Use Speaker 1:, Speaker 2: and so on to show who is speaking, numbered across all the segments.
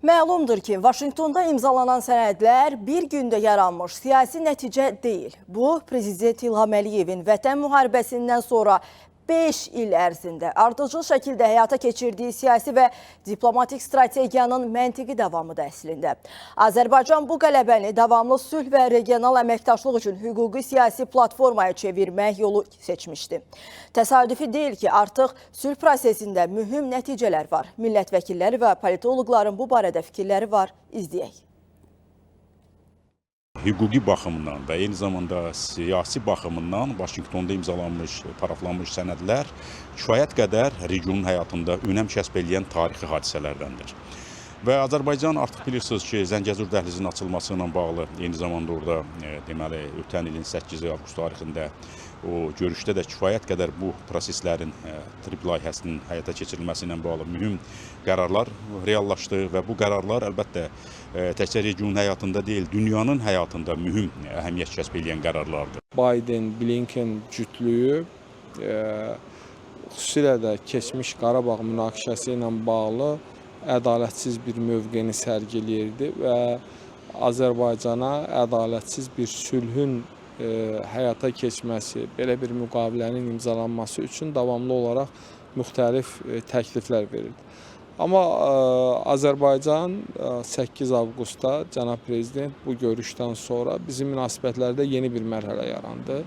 Speaker 1: Məlumdur ki, Vaşinqtonda imzalanan sənədlər bir gündə yaranmış siyasi nəticə deyil. Bu, Prezident İlham Əliyevin vətən müharibəsindən sonra 5 il ərzində ardıcıl şəkildə həyata keçirdiyi siyasi və diplomatik strategiyanın məntiqi davamıdır əslində. Azərbaycan bu qələbəni davamlı sülh və regional əməkdaşlıq üçün hüquqi siyasi platformaya çevirmək yolu seçmişdi. Təsadüfi deyil ki, artıq sülh prosesində mühüm nəticələr var. Millət vəkilləri və politoloqların bu barədə fikirləri var. İzləyək.
Speaker 2: Hüquqi baxımdan və eyni zamanda siyasi baxımından Vaşinqtonda imzalanmış, paraflanmış sənədlər kifayət qədər regionun həyatında önəm kəsb eləyən tarixi hadisələrdəndir. Və Azərbaycan artıq bilirsiniz ki, Zəngəzur dəhlizinin açılması ilə bağlı eyni zamanda orada deməli ötən ilin 8 avqust tarixində o görüşdə də kifayət qədər bu proseslərin TRIP layihəsinin həyata keçirilməsi ilə bağlı mühüm qərarlar reallaşdı və bu qərarlar əlbəttə təkcə regionun həyatında deyil, dünyanın həyatında mühüm əhəmiyyət kəsb edən qərarlardır.
Speaker 3: Biden, Blinken cütlüyü xüsusilə də keçmiş Qarabağ münaqişəsi ilə bağlı ədalətsiz bir mövqeni sərgiləyirdi və Azərbaycana ədalətsiz bir sülhün həyata keçməsi, belə bir müqavilənin imzalanması üçün davamlı olaraq müxtəlif təkliflər verirdi. Amma Azərbaycan 8 avqustda cənab prezident bu görüşdən sonra bizim münasibətlərdə yeni bir mərhələ yarandı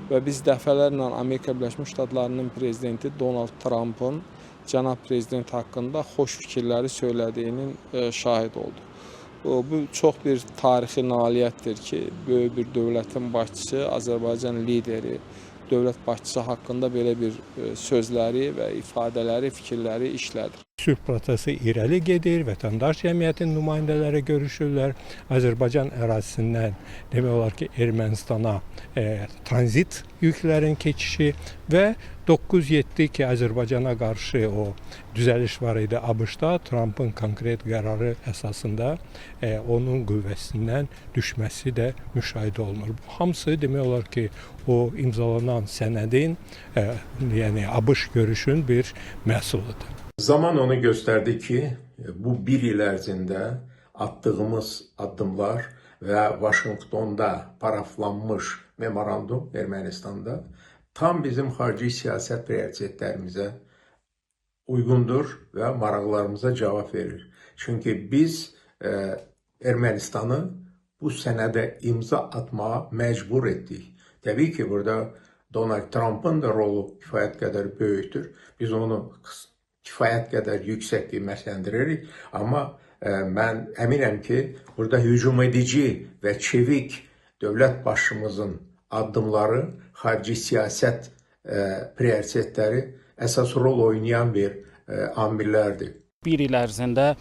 Speaker 3: və biz dəfələrlə Amerika Birləşmiş Ştatlarının prezidenti Donald Trumpın cənab prezident haqqında xoş fikirləri söylədiyinin şahid olduq. Bu çox bir tarixi nailiyyətdir ki, böyük bir dövlətin başçısı, Azərbaycan lideri, dövlət başçısı haqqında belə bir sözləri və ifadələri, fikirləri işlədir.
Speaker 4: Sülh prosesi irəli gedir, vətəndaş cəmiyyətinin nümayəndələri görüşürlər. Azərbaycan ərazisindən demək olar ki, Ermənistana tranzit yüklərin keçişi və 9-7 ki, Azərbaycana qarşı o düzəliş var idi ABŞ-da, Trumpın konkret qərarı əsasında onun qüvvəsindən düşməsi də müşahidə olunur. Bu hamısı demək olar ki, o imzalanan sənədin, yəni ABŞ görüşün bir məhsuludur.
Speaker 5: Zaman onu gösterdi ki bu bir yıl ərzində attığımız addımlar ve Washington'da paraflanmış memorandum Ermenistan'da tam bizim xarici siyaset prioritetlerimize uygundur ve maraqlarımıza cevap verir. Çünkü biz Ermenistan'ı bu sənədə imza atmağa mecbur etdik. Tabii ki burada Donald Trump'ın da rolu kifayet kadar böyüktür. Biz onu kifayet qədər yüksək qiymətləndiririk. Amma mən əminəm ki, burada hücum edici və çevik dövlət başımızın addımları, xarici siyasət prioritetləri əsas rol oynayan bir amillərdir.
Speaker 6: Bir il ərzində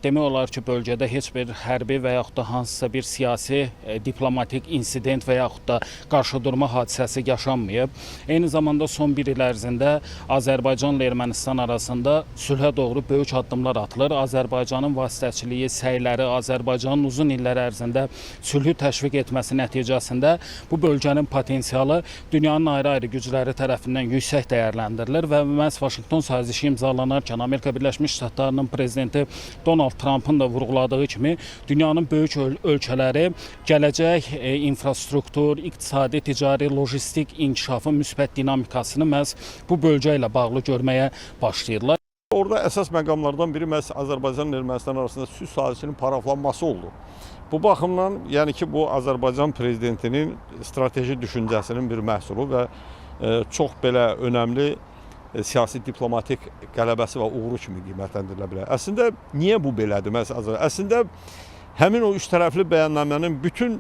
Speaker 6: demək olar ki, bölgədə heç bir hərbi və yaxud da hansısa bir siyasi, diplomatik insident və yaxud da qarşıdurma hadisəsi yaşanmayıb. Eyni zamanda son bir il ərzində Azərbaycanla Ermənistan arasında sülhə doğru böyük addımlar atılır. Azərbaycanın vasitəçiliyi, səyləri, Azərbaycanın uzun illər ərzində sülhü təşviq etməsi nəticəsində bu bölgənin potensialı dünyanın ayrı-ayrı gücləri tərəfindən yüksək dəyərləndirilir və məhz Vaşinqton sazişi imzalanarkən Amerika Birləşmiş Ştatlarının prezidenti Donald Trumpın da vurğuladığı kimi dünyanın böyük ölkələri gələcək infrastruktur, iqtisadi, ticari, logistik inkişafın müsbət dinamikasını məhz bu bölgə ilə bağlı görməyə başlayırlar.
Speaker 7: Orada əsas məqamlardan biri məhz Azərbaycanla Ermənistan arasında sülh sazişinin paraflanması oldu. Bu baxımdan, yəni ki, bu Azərbaycan prezidentinin strateji düşüncəsinin bir məhsulu və çox belə önəmli siyasi diplomatik qələbəsi və uğuru kimi qiymətləndirilə bilər. Əslində niyə bu belədir? Məhz Əslində həmin o üç tərəfli bəyannamənin bütün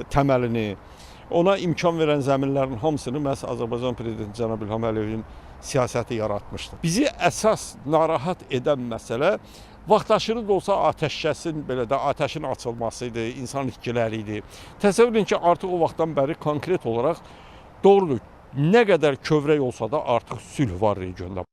Speaker 7: təməlini, ona imkan verən zəminlərin hamısını məhz Azərbaycan prezidenti cənab İlham Əliyevin siyasəti yaratmışdır. Bizi əsas narahat edən məsələ vaxtaşırı da olsa atəşkəsin, belə də atəşin açılması idi, insan itkiləri idi. Təsəvvür edin ki, artıq o vaxtdan bəri konkret olaraq doğrudur, nə qədər kövrək olsa da artıq sülh var regionda.